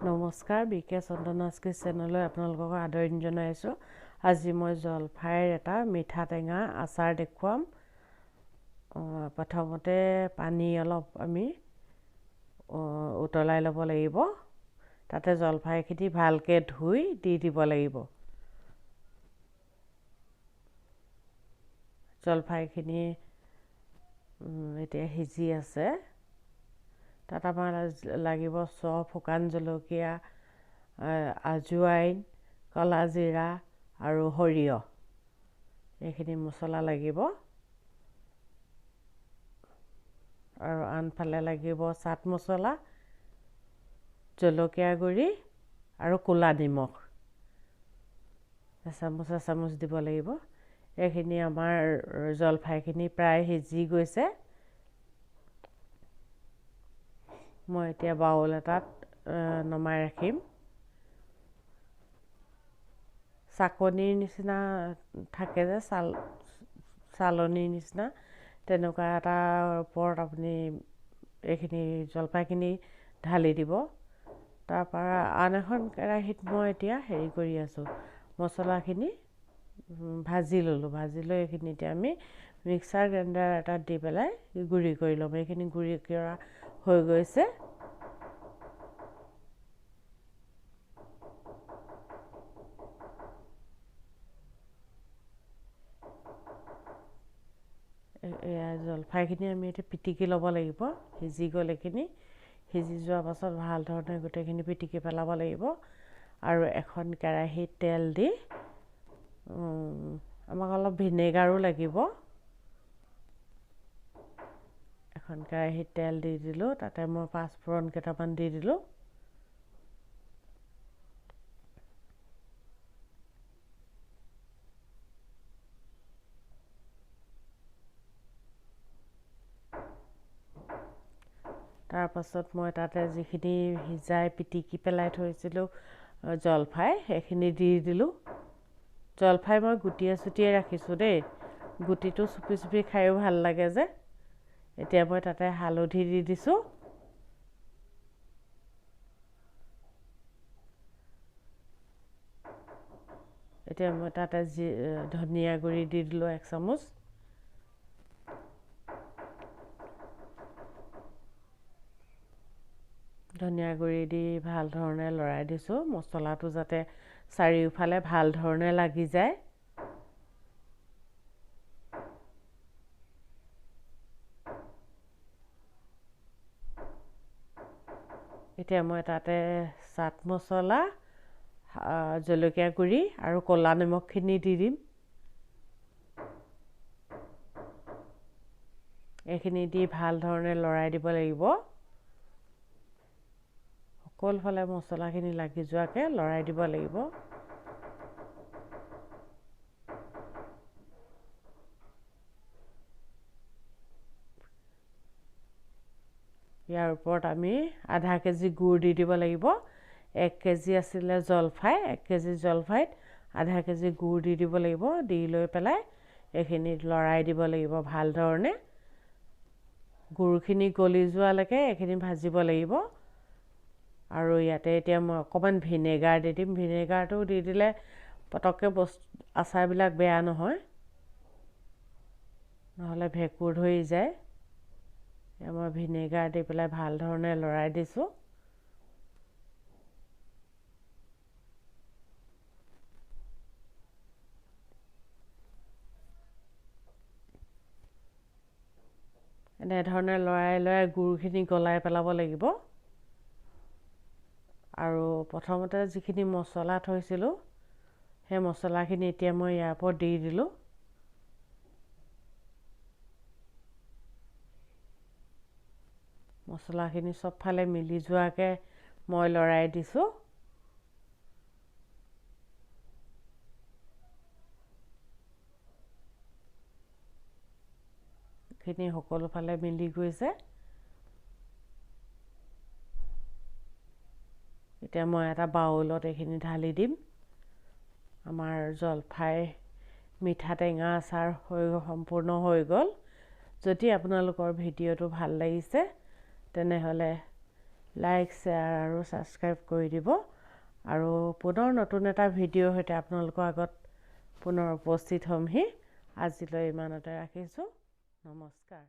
নমস্কাৰ, বি কে চন্দনাছ কিচেনলৈ আপোনালোকক আদৰণি জনাইছোঁ। আজি মই জলফাইৰ এটা মিঠা টেঙা আচাৰ দেখুৱাম। প্ৰথমতে পানী অলপ আমি উতলাই ল'ব লাগিব। তাতে জলফাইখিনি ভালকৈ ধুই দি দিব লাগিব। জলফাইখিনি এতিয়া সিজি আছে। তাত আমাৰ লাগিব চফ, শুকান জলকীয়া, আজোৱাইন, ক'লা জিৰা আৰু সৰিয়হ, এইখিনি মছলা লাগিব। আৰু আনফালে লাগিব চাট মছলা, জলকীয়া গুড়ি আৰু ক'লা নিমখ এচামুচ এচামুচ দিব লাগিব। এইখিনি আমাৰ জলফাইখিনি প্ৰায় সিজি গৈছে। মই এতিয়া বাউল এটাত নমাই ৰাখিম। চাকনিৰ নিচিনা থাকে যে, চালনীৰ নিচিনা, তেনেকুৱা এটাৰ ওপৰত আপুনি এইখিনি জলফাইখিনি ঢালি দিব। তাৰপৰা আন এখন কেৰাহীত মই এতিয়া হেৰি কৰি আছোঁ, মছলাখিনি ভাজি ল'লোঁ। ভাজি লৈ এইখিনি এতিয়া আমি মিক্সাৰ গ্ৰাইণ্ডাৰ এটাত দি পেলাই গুড়ি কৰি ল'ম। এইখিনি গুড়ি কৰা হৈ গৈছে। এয়া জলফাইখিনি আমি এতিয়া পিটিকি ল'ব লাগিব। সিজি গ'ল এইখিনি। সিজি যোৱাৰ পাছত ভাল ধৰণে গোটেইখিনি পিটিকি পেলাব লাগিব। আৰু এখন কেৰাহীত তেল দি আমাক অলপ ভিনেগাৰো লাগিব। এখন কেৰাহীত তেল দি দিলোঁ, তাতে মই পাঁচফোৰণ কেইটামান দি দিলোঁ। তাৰপাছত মই তাতে যিখিনি সিজাই পিটিকি পেলাই থৈছিলোঁ জলফাই, সেইখিনি দি দিলোঁ। জলফাই মই গুটিয়ে চুটিয়ে ৰাখিছোঁ দেই, গুটিটো চুপি চুপি খায়ো ভাল লাগে যে। এতিয়া মই তাতে হালধি দি দিছোঁ। এতিয়া মই তাতে ধনিয়া গুড়ি দি দিলোঁ 1 চামুচ। ধনিয়া গুড়ি দি ভাল ধৰণে লৰাই দিছোঁ, মছলাটো যাতে চাৰিওফালে ভাল ধৰণে লাগি যায়। এতিয়া মই তাতে চাট মছলা, জলকীয়া গুড়ি আৰু ক'লা নিমখখিনি দি দিম। এইখিনি দি ভাল ধৰণে লৰাই দিব লাগিব। সকলোফালে মছলাখিনি লাগি যোৱাকৈ লৰাই দিব লাগিব। ইয়াৰ ওপৰত আমি আধা কেজি গুড় দি দিব লাগিব। 1 কেজি আছিলে জলফাই, 1 কেজি জলফাইত আধা কেজি গুড় দি দিব লাগিব। দি লৈ পেলাই এইখিনি লৰাই দিব লাগিব ভাল ধৰণে। গুড়খিনি গলি যোৱালৈকে এইখিনি ভাজিব লাগিব। আৰু ইয়াতে এতিয়া মই অকণমান ভিনেগাৰ দি দিম। ভিনেগাৰটো দি দিলে পটককৈ বস্তু আচাৰবিলাক বেয়া নহয়, নহ'লে ভেঁকুৰ ধৰি যায়। মই ভিনেগাৰ দি পেলাই ভাল ধৰণে লৰাই দিছোঁ। এনেধৰণে লৰাই লৰাই গুড়খিনি গলাই পেলাব লাগিব। আৰু প্ৰথমতে যিখিনি মছলা থৈছিলোঁ সেই মছলাখিনি এতিয়া মই ইয়াৰ ওপৰত দি দিলোঁ। মছলাখিনি চবফালে মিলি যোৱাকৈ মই লৰাই দিছোঁ। এইখিনি সকলোফালে মিলি গৈছে। এতিয়া মই এটা বাউলত এইখিনি ঢালি দিম। আমাৰ জলফাই মিঠা টেঙা আচাৰ হৈ সম্পূৰ্ণ হৈ গ'ল। যদি আপোনালোকৰ ভিডিঅ'টো ভাল লাগিছে তেনেহ'লে লাইক, শ্বেয়াৰ আৰু ছাবস্ক্ৰাইব কৰি দিব। আৰু পুনৰ নতুন এটা ভিডিঅ'ৰ সৈতে আপোনালোকৰ আগত পুনৰ উপস্থিত হ'মহি। আজিলৈ ইমানতে ৰাখিছোঁ, নমস্কাৰ।